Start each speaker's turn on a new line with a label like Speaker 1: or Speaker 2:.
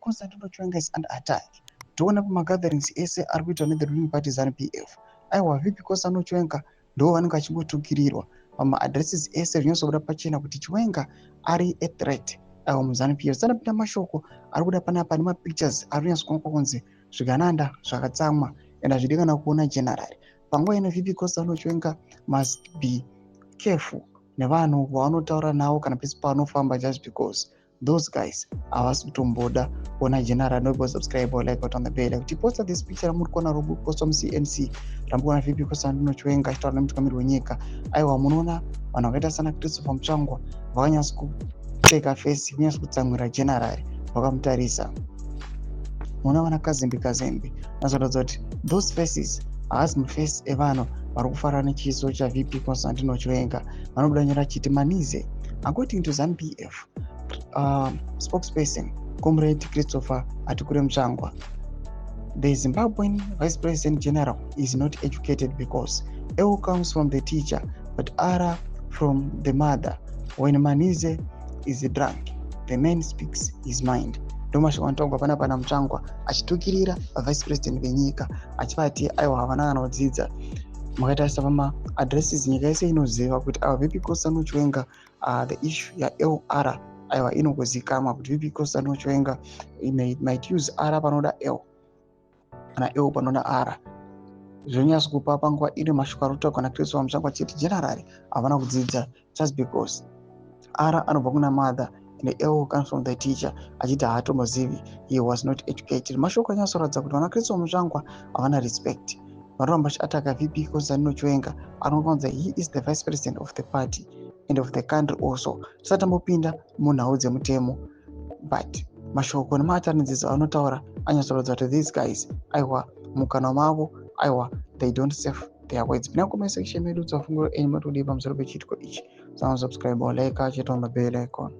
Speaker 1: Constantino Chiwenga is under attack. Toona pamagatherings ese ari kuitwa nethe ruling party ZANU PF, aiwa, VP Constantino Chiwenga ndo vanenge vachingotukirirwa pamaaddresses ese. Zvinonyatsobuda pachena kuti Chiwenga ari a threat, aiwa, muZANU PF. Sanapinda mashoko ari kuda panapa nemapictures ari kunyatsokuonekwa kunzi zvigananda zvakatsamwa and hazvidi kana kuona general panguva ino. VP Constantino Chiwenga must be careful nevanhu vavanotaura navo kana pese pavanofamba, just because those guys havasi kutomboda kuona general. Nobo subscribe or like on the bell kuti posta this picture ramuri kuona robopostwa muCNC, ramuri kuona VP Constantino Chiwenga achitaura nemutungamiri wenyika. Aiwa, munoona vanhu vakaita sana Christopher Mutsvangwa vakanyatsa kupfeka face, kunyatsa kutsamwira general vakamutarisa. Munoona vana Kazembe Kazembe, nazoratidza kuti those faces haasi maface evanhu vari kufara nechiso chaVP Constantino Chiwenga. Vanobuda nyora achiti Manhize, according to ZANU PF spokesperson Comrade Christopher Hatikure Mutsvangwa, the Zimbabwean vice president general is not educated because L comes from the teacher but R from the mother. When Manhize is drunk, the man speaks his mind. Ndomashoko anotaurwa panapa naMutsvangwa achitukirira vice president venyika, achivati aiwa, havana kana kudzidza. Mukatarisa pamaaddresses, nyika yese inoziva kuti aiwa, VP Constantino Chiwenga, the issue yaLR, aiwa, inongozikanwa kuti VP Constantino Chiwenga might use R panoda L kana L panoda R. Zvonyatso kupa panguva ino mashoko ari kutaurwa naChristopher Mutsvangwa achiti general havana kudzidza just because R anobva kuna mother and L comes from the teacher, achiti haatombozivi, he was not educated. Mashoko anyatsoratidza kuti vana Christopher Mutsvangwa havana respect, vanoramba vachiataka VP Constantino Chiwenga anokonza. He is the vice president of the party and of the country also. Tisati tambopinda munhau dzemutemo, but mashoko nemaatanidzidzo anotaura anyatsoratidza kuti these guys, aiwa, mukanwa mavo, aiwa, they don't save their words. Pinda comment section medu, dzafunguro enyu matodii pamusoro pechiitiko ichi. Subscribe or like, chit on the bell icon.